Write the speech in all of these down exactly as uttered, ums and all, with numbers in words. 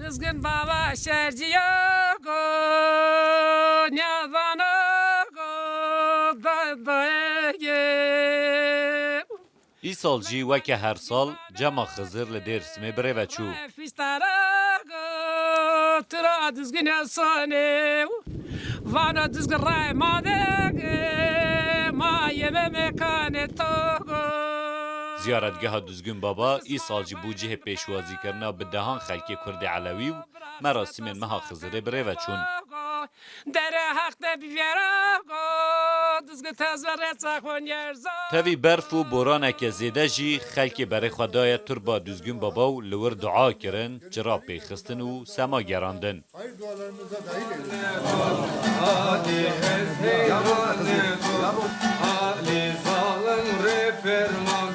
Dizgin baba şerciya go, niyazana go, da, da, ye. Îsal jî weke her sal cema Xizir li Dêrsimê bi rê ve çû. Fîstara go, tura dizgin ya sone. Vana dizgin ray ma de ge, ma yeme mekane to go. Ziyaretgeha Duzgin Baba îsal jî bû cihê pêşwazîkirina bi dehan xelkê Kurdê Elewî û merasîmên Meha Xizirê bi rê ve çûn. Dere heq de bivêra go, dizgi tez ve reça xo nierza. Tevî berf û boraneke zêde jî xelkê berê xwe daye turba Duzgin Baba û li wir dua kirin, çira pêxistin û sema gerandin. Hayır dualarımızda dahil edin. Alî zalim rê ferman,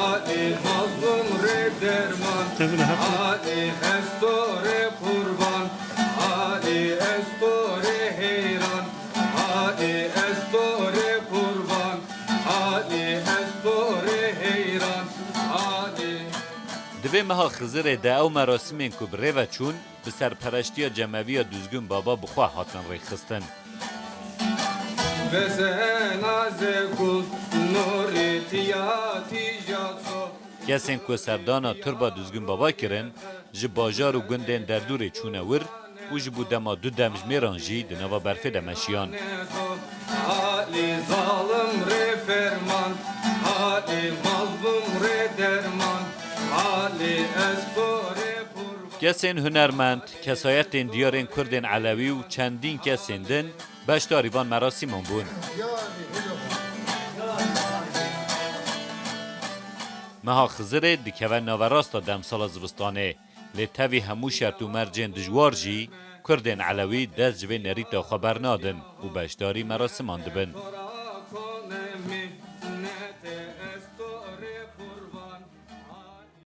alî mazlum rê derman, alî esto rê qurban, alî esto rê heyran, alî esto rê qurban, alî esto rê heyran, alî. Di vê meha Xizirê de ew merasîmên ku bi rê ve çûn, bi serpereştiya cemeviya Duzgin Baba bi xwe hatin rêxistin. Kesên ku serdana turba Duzgin Baba kirin, ji bajar û gundên derdûrê çûne wir û ji bo dema du demjimêran jî di nava berfê de meşiyan. Alî zalim rê ferman, alî mazlum rê derman, alî esto rê qurban. Kesên hunermend, kesayetên diyarên Kurdên Elewî û çendîn kesên din beşdarî van merasîman bûn. Meha Xizirê dikeve naverasta demsala zivistanê, lê tevî hemû şert û mercên dijwar jî Kurdên Elewî dest ji vê nerîta xwe bernadin û beşdarî merasîman dibin.